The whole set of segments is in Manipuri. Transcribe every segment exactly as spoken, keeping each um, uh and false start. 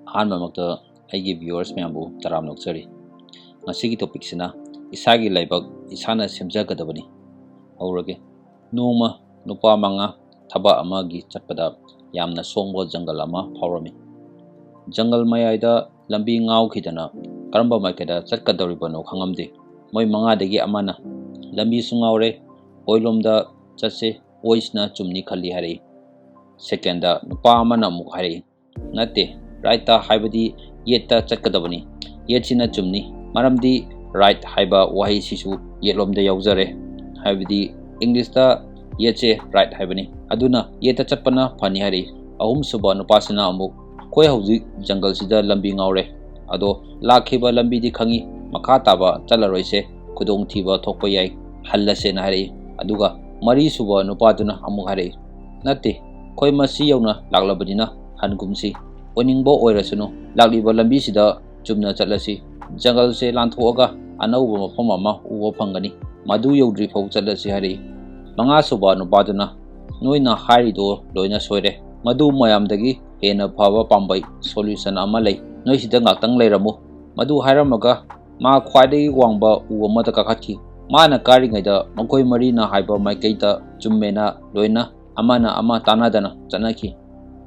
ꯑꯍꯥꯟꯕꯃꯛꯇ ꯑꯩꯒꯤ viewers ꯃꯌꯥꯝꯕꯨ ꯇꯔꯥꯝꯅ ꯑꯣꯛꯆꯔꯤ꯫ ꯉꯁꯤꯒꯤ topicꯁꯤꯅ ꯏꯁꯥꯒꯤ ꯂꯥꯏꯕꯛ ꯏꯁꯥꯅ ꯁꯦꯝꯖꯒꯗꯕꯅꯤ꯫ ꯍꯧꯔꯒꯦ꯫ ꯅꯣꯡꯃ ꯅꯨꯄꯥ ꯃꯉꯥ ꯊꯕꯛ ꯑꯃꯒꯤ ꯆꯠꯄꯗ ꯌꯥꯝꯅ ꯁꯣꯡꯕ ꯖꯪꯒꯜ ꯑꯃ ꯐꯥꯎꯔꯝꯃꯤ꯫ ꯖꯪꯒꯜ ꯃꯌꯥꯏꯗ ꯂꯝꯕꯤ ꯉꯥꯎꯈꯤꯗꯅ ꯀꯔꯝꯕ ꯃꯥꯏꯀꯩꯗ ꯆꯠꯀꯗꯧꯔꯤꯕꯅꯣ ꯈꯪꯉꯝꯗꯦ꯫ ꯃꯣꯏ ꯃꯉꯥꯗꯒꯤ ꯑꯃꯅ, "ꯂꯝꯕꯤꯁꯨ ꯉꯥꯎꯔꯦ, ꯑꯣꯏꯂꯣꯝꯗ ꯆꯠꯁꯦ, ꯑꯣꯏꯁꯤꯅ ꯆꯨꯝꯅꯤ ꯈꯜꯂꯤ" ꯍꯥꯏꯔꯛꯏ꯫ Secondꯗ ꯅꯨꯄꯥ ꯑꯃꯅ ꯑꯃꯨꯛ ꯍꯥꯏꯔꯛꯏ, "ꯅꯠꯇꯦ, rightꯇ ꯍꯥꯏꯕꯗꯤ ꯌꯦꯠꯇ ꯆꯠꯀꯗꯕꯅꯤ꯫ ꯌꯦꯠꯁꯤꯅ ꯆꯨꯝꯅꯤ, ꯃꯔꯝꯗꯤ right ꯍꯥꯏꯕ ꯋꯥꯍꯩꯁꯤꯁꯨ ꯌꯦꯠꯂꯣꯝꯗ ꯌꯥꯎꯖꯔꯦ, ꯍꯥꯏꯕꯗꯤ Englishꯇ ꯌꯦꯠꯁꯦ right ꯍꯥꯏꯕꯅꯤ, ꯑꯗꯨꯅ ꯌꯦꯠꯇ ꯆꯠꯄꯅ ꯐꯅꯤ" ꯍꯥꯏꯔꯛꯏ꯫ ꯑꯍꯨꯝꯁꯨꯕ ꯅꯨꯄꯥꯁꯤꯅ ꯑꯃꯨꯛ, "ꯑꯩꯈꯣꯏ ꯍꯧꯖꯤꯛ ꯖꯪꯒꯜꯁꯤꯗ ꯂꯝꯕꯤ ꯉꯥꯎꯔꯦ, ꯑꯗꯣ ꯂꯥꯛꯈꯤꯕ ꯂꯝꯕꯤꯗꯤ ꯈꯪꯉꯤ, ꯃꯈꯥ ꯇꯥꯕ ꯆꯠꯂꯔꯣꯏꯁꯦ, ꯈꯨꯗꯣꯡꯊꯤꯕ ꯊꯣꯛꯄ ꯌꯥꯏ, ꯍꯜꯂꯁꯦꯅ" ꯍꯥꯏꯔꯛꯏ꯫ ꯑꯗꯨꯒ ꯃꯔꯤꯁꯨꯕ ꯅꯨꯄꯥꯗꯨꯅ ꯑꯃꯨꯛ ꯍꯥꯏꯔꯛꯏ, "ꯅꯠꯇꯦ, ꯑꯩꯈꯣꯏ ꯃꯁꯤ ꯌꯧꯅ ꯂꯥꯛꯂꯕꯅꯤꯅ ꯍꯟꯒꯨꯝꯁꯤ, ꯑꯣꯏꯅꯤꯡꯕ ꯑꯣꯏꯔꯁꯅꯨ, ꯂꯥꯛꯂꯤꯕ ꯂꯝꯕꯤꯁꯤꯗ ꯆꯨꯝꯅ ꯆꯠꯂꯁꯤ, ꯖꯪꯒꯜꯁꯦ ꯂꯥꯟꯊꯣꯛꯑꯒ ꯑꯅꯧꯕ ꯃꯐꯝ ꯑꯃ ꯎꯕ ꯐꯪꯒꯅꯤ, ꯃꯗꯨ ꯌꯧꯗ꯭ꯔꯤꯐꯥꯎ ꯆꯠꯂꯁꯤ" ꯍꯥꯏꯔꯛꯏ꯫ ꯃꯉꯥꯁꯨꯕ ꯅꯨꯄꯥꯗꯨꯅ, "ꯅꯣꯏꯅ ꯍꯥꯏꯔꯤꯗꯣ ꯂꯣꯏꯅ ꯁꯣꯏꯔꯦ, ꯃꯗꯨ ꯃꯌꯥꯝꯗꯒꯤ ꯍꯦꯟꯅ ꯐꯕ ꯄꯥꯝꯕꯩ solution ꯑꯃ ꯂꯩ, ꯅꯣꯏ ꯁꯤꯗ ꯉꯥꯛꯇꯪ ꯂꯩꯔꯝꯃꯨ"꯫ ꯃꯗꯨ ꯍꯥꯏꯔꯝꯃꯒ ꯃꯥ ꯈ꯭ꯋꯥꯏꯗꯒꯤ ꯋꯥꯡꯕ ꯎ ꯑꯃꯗ ꯀꯥꯈꯠꯈꯤ꯫ ꯃꯥꯅ ꯀꯥꯔꯤꯉꯩꯗ ꯃꯈꯣꯏ ꯃꯔꯤꯅ ꯍꯥꯏꯕ ꯃꯥꯏꯀꯩꯗ ꯆꯨꯝꯃꯦꯅ ꯂꯣꯏꯅ ꯑꯃꯅ ꯑꯃ ꯇꯥꯟꯅꯗꯅ ꯆꯠꯅꯈꯤ꯫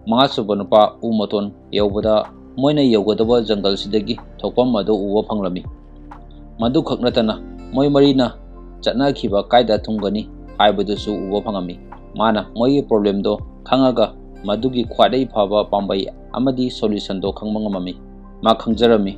ꯃꯉꯥꯁꯨꯕ ꯅꯨꯄꯥ ꯎ ꯃꯇꯣꯟ ꯌꯧꯕꯗ ꯃꯣꯏꯅ ꯌꯧꯒꯗꯕ ꯖꯪꯒꯜꯁꯤꯗꯒꯤ ꯊꯣꯛꯐꯝ ꯑꯗꯨ ꯎꯕ ꯐꯪꯂꯝꯃꯤ꯫ ꯃꯗꯨꯈꯛ ꯅꯠꯇꯅ ꯃꯣꯏ ꯃꯔꯤꯅ ꯆꯠꯅꯈꯤꯕ ꯀꯥꯏꯗ ꯊꯨꯡꯒꯅꯤ ꯍꯥꯏꯕꯗꯨꯁꯨ ꯎꯕ ꯐꯪꯉꯝꯃꯤ꯫ ꯃꯥꯅ ꯃꯣꯏꯒꯤ problemꯗꯣ ꯈꯪꯉꯒ ꯃꯗꯨꯒꯤ ꯈ꯭ꯋꯥꯏꯗꯒꯤ ꯐꯕ ꯄꯥꯝꯕꯩ ꯑꯃꯗꯤ solutionꯗꯣ ꯈꯪꯕ ꯉꯝꯃꯝꯃꯤ꯫ ꯃꯥ ꯈꯪꯖꯔꯝꯃꯤ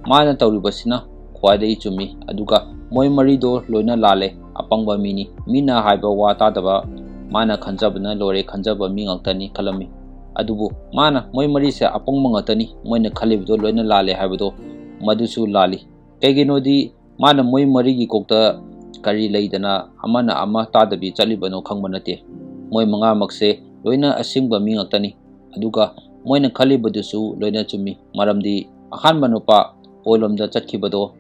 ꯃꯥꯅ ꯇꯧꯔꯤꯕꯁꯤꯅ ꯈ꯭ꯋꯥꯏꯗꯒꯤ ꯆꯨꯝꯃꯤ, ꯑꯗꯨꯒ ꯃꯣꯏ ꯃꯔꯤꯗꯣ ꯂꯣꯏꯅ ꯂꯥꯜꯂꯦ, ꯑꯄꯪꯕ ꯃꯤꯅꯤ, ꯃꯤꯅ ꯍꯥꯏꯕ ꯋꯥ ꯇꯥꯗꯕ, ꯃꯥꯅ ꯈꯟꯖꯕꯅ ꯂꯣꯏꯔꯦ ꯈꯟꯖꯕ ꯃꯤ ꯉꯥꯛꯇꯅꯤ ꯈꯜꯂꯝꯃꯤ꯫ ꯑꯗꯨꯕꯨ ꯃꯥꯅ ꯃꯣꯏ ꯃꯔꯤꯁꯦ ꯑꯄꯪꯕ ꯉꯥꯛꯇꯅꯤ, ꯃꯣꯏꯅ ꯈꯜꯂꯤꯕꯗꯣ ꯂꯣꯏꯅ ꯂꯥꯜꯂꯦ ꯍꯥꯏꯕꯗꯣ ꯃꯗꯨꯁꯨ ꯂꯥꯜꯂꯤ꯫ ꯀꯩꯒꯤꯅꯣꯗꯤ ꯃꯥꯅ ꯃꯣꯏ ꯃꯔꯤꯒꯤ ꯀꯣꯛꯇ ꯀꯔꯤ ꯂꯩꯗꯅ ꯑꯃꯅ ꯑꯃ ꯇꯥꯗꯕꯤ ꯆꯠꯂꯤꯕꯅꯣ ꯈꯪꯕ ꯅꯠꯇꯦ꯫ ꯃꯣꯏ ꯃꯉꯥꯃꯛꯁꯦ ꯂꯣꯏꯅ ꯑꯁꯦꯡꯕ ꯃꯤ ꯉꯥꯛꯇꯅꯤ꯫ ꯑꯗꯨꯒ ꯃꯣꯏꯅ ꯈꯜꯂꯤꯕꯗꯨꯁꯨ ꯂꯣꯏꯅ ꯆꯨꯝꯃꯤ, ꯃꯔꯝꯗꯤ ꯑꯍꯥꯟꯕ ꯅꯨꯄꯥ ꯑꯣꯏꯂꯣꯝꯗ ꯆꯠꯈꯤꯕꯗꯣ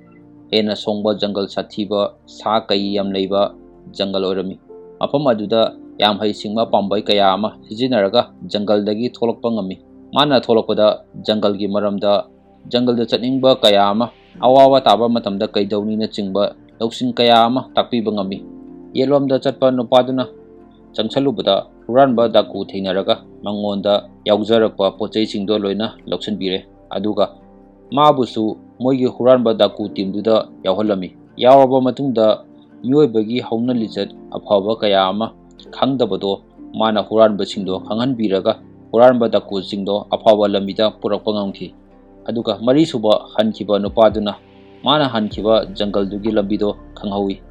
ꯍꯦꯟꯅ ꯁꯣꯡꯕ ꯖꯪꯒꯜ ꯁꯥꯊꯤꯕ ꯁꯥ ꯀꯩ ꯌꯥꯝ ꯂꯩꯕ ꯖꯪꯒꯜ ꯑꯣꯏꯔꯝꯃꯤ꯫ ꯃꯐꯝ ꯑꯗꯨꯗ ꯌꯥꯝ ꯍꯩꯁꯤꯡꯕ ꯄꯥꯝꯕꯩ ꯀꯌꯥ ꯑꯃ ꯁꯤꯖꯤꯟꯅꯔꯒ ꯖꯪꯒꯜꯗꯒꯤ ꯊꯣꯛꯂꯛꯄ ꯉꯝꯃꯤ꯫ ꯃꯥꯅ ꯊꯣꯛꯂꯛꯄꯗ ꯖꯪꯒꯜꯒꯤ ꯃꯔꯝꯗ, ꯖꯪꯒꯜꯗ ꯆꯠꯅꯤꯡꯕ ꯀꯌꯥ ꯑꯃ, ꯑꯋꯥꯕ ꯇꯥꯕ ꯃꯇꯝꯗ ꯀꯩꯗꯧꯅꯤꯅꯆꯤꯡꯕ ꯂꯧꯁꯤꯡ ꯀꯌꯥ ꯑꯃ ꯇꯥꯛꯄꯤꯕ ꯉꯝꯃꯤ꯫ ꯌꯦꯠꯂꯣꯝꯗ ꯆꯠꯄ ꯅꯨꯄꯥꯗꯨꯅ ꯆꯪꯁꯜꯂꯨꯕꯗ ꯍꯨꯔꯥꯟꯕ ꯗꯥꯀꯨ ꯊꯦꯡꯅꯔꯒ ꯃꯉꯣꯟꯗ ꯌꯥꯎꯖꯔꯛꯄ ꯄꯣꯠꯆꯩꯁꯤꯡꯗꯣ ꯂꯣꯏꯅ ꯂꯧꯁꯤꯟꯕꯤꯔꯦ꯫ ꯑꯗꯨꯒ ꯃꯥꯕꯨꯁꯨ ꯃꯣꯏꯒꯤ ꯍꯨꯔꯥꯟꯕ ꯗꯥꯀꯨ ꯇꯤꯝꯗꯨꯗ ꯌꯥꯎꯍꯜꯂꯝꯃꯤ꯫ ꯌꯥꯎꯔꯕ ꯃꯇꯨꯡꯗ ꯃꯤꯑꯣꯏꯕꯒꯤ ꯍꯧꯅ ꯂꯤꯆꯠ ꯑꯐꯕ ꯀꯌꯥ ꯑꯃ ꯈꯪꯗꯕꯗꯣ ꯃꯥꯅ ꯍꯨꯔꯥꯟꯕꯁꯤꯡꯗꯣ ꯈꯪꯍꯟꯕꯤꯔꯒ ꯍꯨꯔꯥꯟꯕ ꯗꯥꯀꯨꯁꯤꯡꯗꯣ ꯑꯐꯕ ꯂꯝꯕꯤꯗ ꯄꯨꯔꯛꯄ ꯉꯝꯈꯤ꯫ ꯑꯗꯨꯒ ꯃꯔꯤꯁꯨꯕ ꯍꯟꯈꯤꯕ ꯅꯨꯄꯥꯗꯨꯅ ꯃꯥꯅ ꯍꯟꯈꯤꯕ ꯖꯪꯒꯜꯗꯨꯒꯤ ꯂꯝꯕꯤꯗꯣ ꯈꯪꯍꯧꯏ꯫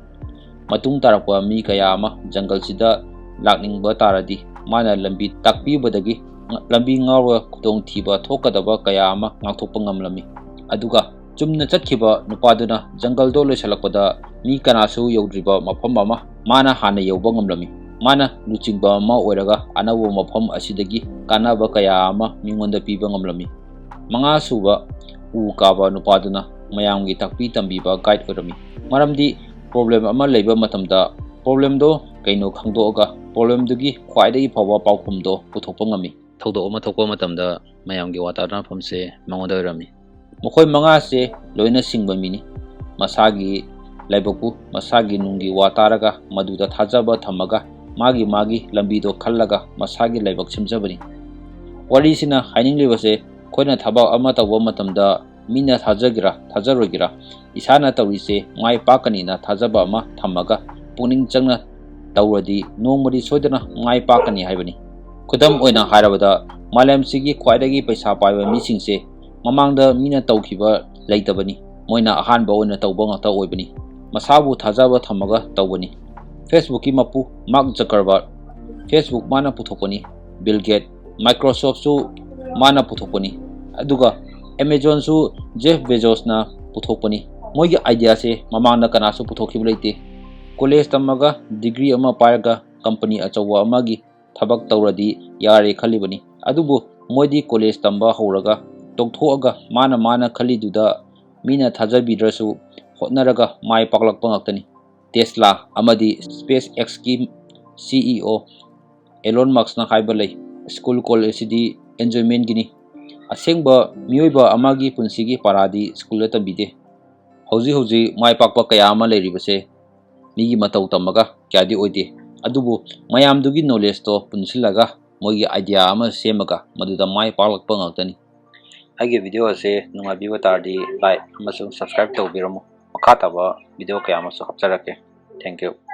ꯃꯇꯨꯡ ꯇꯥꯔꯛꯄ ꯃꯤ ꯀꯌꯥ ꯑꯃ ꯖꯪꯒꯜꯁꯤꯗ ꯂꯥꯛꯅꯤꯡꯕ ꯇꯥꯔꯗꯤ ꯃꯥꯅ ꯂꯝꯕꯤ ꯇꯥꯛꯄꯤꯕꯗꯒꯤ ꯂꯝꯕꯤ ꯉꯥꯎꯔꯒ ꯈꯨꯗꯣꯡꯊꯤꯕ ꯊꯣꯛꯀꯗꯕ ꯀꯌꯥ ꯑꯃ ꯉꯥꯛꯊꯣꯛꯄ ꯉꯝꯂꯝꯃꯤ꯫ ꯑꯗꯨꯒ ꯆꯨꯝꯅ ꯆꯠꯈꯤꯕ ꯅꯨꯄꯥꯗꯨꯅ ꯖꯪꯒꯜꯗꯣ ꯂꯣꯏꯁꯤꯜꯂꯛꯄꯗ ꯃꯤ ꯀꯅꯥꯁꯨ ꯌꯧꯗ꯭ꯔꯤꯕ ꯃꯐꯝ ꯑꯃ ꯃꯥꯅ ꯍꯥꯟꯅ ꯌꯧꯕ ꯉꯝꯂꯝꯃꯤ꯫ ꯃꯥꯅ ꯂꯨꯆꯤꯡꯕ ꯑꯃ ꯑꯣꯏꯔꯒ ꯑꯅꯧꯕ ꯃꯐꯝ ꯑꯁꯤꯗꯒꯤ ꯀꯥꯟꯅꯕ ꯀꯌꯥ ꯑꯃ ꯃꯤꯉꯣꯟꯗ ꯄꯤꯕ ꯉꯝꯂꯝꯃꯤ꯫ ꯃꯉꯥꯁꯨꯕ ꯎ ꯀꯥꯕ ꯅꯨꯄꯥꯗꯨꯅ ꯃꯌꯥꯝꯒꯤ ꯇꯥꯛꯄꯤ ꯇꯝꯕꯤꯕ ꯒꯥꯏꯗ ꯑꯣꯏꯔꯝꯃꯤ꯫ ꯃꯔꯝꯗꯤ ꯄ꯭ꯔꯣꯕ꯭ꯂꯦꯝ ꯑꯃ ꯂꯩꯕ ꯃꯇꯝꯗ ꯄ꯭ꯔꯣꯕ꯭ꯂꯦꯝꯗꯣ ꯀꯩꯅꯣ ꯈꯪꯗꯣꯛꯑꯒ ꯄ꯭ꯔꯣꯕ꯭ꯂꯦꯝꯗꯨꯒꯤ ꯈ꯭ꯋꯥꯏꯗꯒꯤ ꯐꯕ ꯄꯥꯎꯈꯨꯝꯗꯣ ꯄꯨꯊꯣꯛꯄ ꯉꯝꯃꯤ꯫ ꯊꯧꯗꯣꯛ ꯑꯃ ꯊꯣꯛꯄ ꯃꯇꯝꯗ ꯃꯌꯥꯝꯒꯤ ꯋꯥ ꯇꯥꯅꯐꯝꯁꯦ ꯃꯉꯣꯟꯗ ꯑꯣꯏꯔꯝꯃꯤ꯫ ꯃꯈꯣꯏ ꯃꯉꯥꯁꯦ ꯂꯣꯏꯅ ꯁꯤꯡꯕ ꯃꯤꯅꯤ꯫ ꯃꯁꯥꯒꯤ ꯂꯥꯏꯕꯛꯄꯨ ꯃꯁꯥꯒꯤ ꯅꯨꯡꯒꯤ ꯋꯥ ꯇꯥꯔꯒ ꯃꯗꯨꯗ ꯊꯥꯖꯕ ꯊꯝꯃꯒ ꯃꯥꯒꯤ ꯃꯥꯒꯤ ꯂꯝꯕꯤꯗꯣ ꯈꯜꯂꯒ ꯃꯁꯥꯒꯤ ꯂꯥꯏꯕꯛ ꯁꯦꯝꯖꯕꯅꯤ꯫ ꯋꯥꯔꯤꯁꯤꯅ ꯍꯥꯏꯅꯤꯡꯂꯤꯕꯁꯦ ꯑꯩꯈꯣꯏꯅ ꯊꯕꯛ ꯑꯃ ꯇꯧꯕ ꯃꯇꯝꯗ ꯃꯤꯅ ꯊꯥꯖꯒꯦꯔꯥ ꯊꯥꯖꯔꯣꯏꯒꯦꯔꯥ ꯏꯁꯥꯅ ꯇꯧꯔꯤꯁꯦ ꯃꯥꯏ ꯄꯥꯛꯀꯅꯤꯅ ꯊꯥꯖꯕ ꯑꯃ ꯊꯝꯃꯒ ꯄꯨꯛꯅꯤꯡ ꯆꯪꯅ ꯇꯧꯔꯗꯤ ꯅꯣꯡꯃꯗꯤ ꯁꯣꯏꯗꯅ ꯃꯥꯏ ꯄꯥꯛꯀꯅꯤ ꯍꯥꯏꯕꯅꯤ꯫ ꯈꯨꯗꯝ ꯑꯣꯏꯅ ꯍꯥꯏꯔꯕꯗ ꯃꯥꯂꯦꯝꯁꯤꯒꯤ ꯈ꯭ꯋꯥꯏꯗꯒꯤ ꯄꯩꯁꯥ ꯄꯥꯏꯕ ꯃꯤꯁꯤꯡꯁꯦ ꯃꯃꯥꯡꯗ ꯃꯤꯅ ꯇꯧꯈꯤꯕ ꯂꯩꯇꯕꯅꯤ꯫ ꯃꯣꯏꯅ ꯑꯍꯥꯟꯕ ꯑꯣꯏꯅ ꯇꯧꯕ ꯉꯥꯛꯇ ꯑꯣꯏꯕꯅꯤ꯫ ꯃꯁꯥꯕꯨ ꯊꯥꯖꯕ ꯊꯝꯃꯒ ꯇꯧꯕꯅꯤ꯫ ꯐꯦꯁꯕꯨꯛꯀꯤ ꯃꯄꯨ ꯃꯥꯔꯛ ꯖꯀꯔꯕꯔꯠ, ꯐꯦꯁꯕꯨꯛ ꯃꯥꯅ ꯄꯨꯊꯣꯛꯄꯅꯤ꯫ ꯕꯤꯜ ꯒꯦꯠ, ꯃꯥꯏꯀ꯭ꯔꯣꯁꯣꯐꯁꯨ ꯃꯥꯅ ꯄꯨꯊꯣꯛꯄꯅꯤ꯫ ꯑꯗꯨꯒ ꯑꯦꯃꯦꯖꯣꯟꯁꯨ ꯖꯦꯐ ꯕꯦꯖꯣꯁꯅ ꯄꯨꯊꯣꯛꯄꯅꯤ꯫ ꯃꯣꯏꯒꯤ ꯑꯥꯏꯗꯤꯌꯥꯁꯦ ꯃꯃꯥꯡꯗ ꯀꯅꯥꯁꯨ ꯄꯨꯊꯣꯛꯈꯤꯕ ꯂꯩꯇꯦ꯫ ꯀꯣꯂꯦꯖ ꯇꯝꯃꯒ ꯗꯤꯒ꯭ꯔꯤ ꯑꯃ ꯄꯥꯏꯔꯒ ꯀꯝꯄꯅꯤ ꯑꯆꯧꯕ ꯑꯃꯒꯤ ꯊꯕꯛ ꯇꯧꯔꯗꯤ ꯌꯥꯔꯦ ꯈꯜꯂꯤꯕꯅꯤ꯫ ꯑꯗꯨꯕꯨ ꯃꯣꯏꯗꯤ ꯀꯣꯂꯦꯖ ꯇꯝꯕ ꯍꯧꯔꯒ ꯇꯣꯛꯊꯣꯛꯑꯒ ꯃꯥꯅ ꯃꯥꯅ ꯈꯜꯂꯤꯗꯨꯗ ꯃꯤꯅ ꯊꯥꯖꯕꯤꯗ꯭ꯔꯁꯨ ꯍꯣꯠꯅꯔꯒ ꯃꯥꯏ ꯄꯥꯛꯂꯛꯄ ꯉꯥꯛꯇꯅꯤ꯫ ꯇꯦꯁꯂꯥ ꯑꯃꯗꯤ ꯁ꯭ꯄꯦꯁ ꯑꯦꯛꯁꯀꯤ CEO Elon Muskꯅ ꯍꯥꯏꯕ ꯂꯩ, "ꯁ꯭ꯀꯨꯜ ꯀꯣꯂꯦꯖꯁꯤꯗꯤ enjoymentꯒꯤꯅꯤ꯫ ꯑꯁꯦꯡꯕ ꯃꯤꯑꯣꯏꯕ ꯑꯃꯒꯤ ꯄꯨꯟꯁꯤꯒꯤ ꯄꯔꯥꯗꯤ ꯁ꯭ꯀꯨꯜꯗ ꯇꯝꯕꯤꯗꯦ꯫ ꯍꯧꯖꯤꯛ ꯍꯧꯖꯤꯛ ꯃꯥꯏ ꯄꯥꯛꯄ ꯀꯌꯥ ꯑꯃ ꯂꯩꯔꯤꯕꯁꯦ ꯃꯤꯒꯤ ꯃꯇꯧ ꯇꯝꯃꯒ ꯀꯌꯥꯗꯤ ꯑꯣꯏꯗꯦ꯫ ꯑꯗꯨꯕꯨ ꯃꯌꯥꯝꯗꯨꯒꯤ knowledgeꯇꯣ ꯄꯨꯟꯁꯤꯜꯂꯒ ꯃꯣꯏꯒꯤ idea ꯑꯃ ꯁꯦꯝꯃꯒ ꯃꯗꯨꯗ ꯃꯥꯏ ꯄꯥꯛꯂꯛꯄ ꯉꯥꯛꯇꯅꯤ"꯫ ꯑꯩꯒꯤ video ꯑꯁꯦ ꯅꯨꯡꯉꯥꯏꯕꯤꯕ ꯇꯥꯔꯗꯤ like ꯑꯃꯁꯨꯡ subscribe ꯇꯧꯕꯤꯔꯝꯃꯨ꯫ ꯃꯈꯥ ꯇꯥꯕ video ꯀꯌꯥ ꯑꯃꯁꯨ ꯍꯥꯞꯆꯔꯛꯀꯦ꯫ Thank you꯫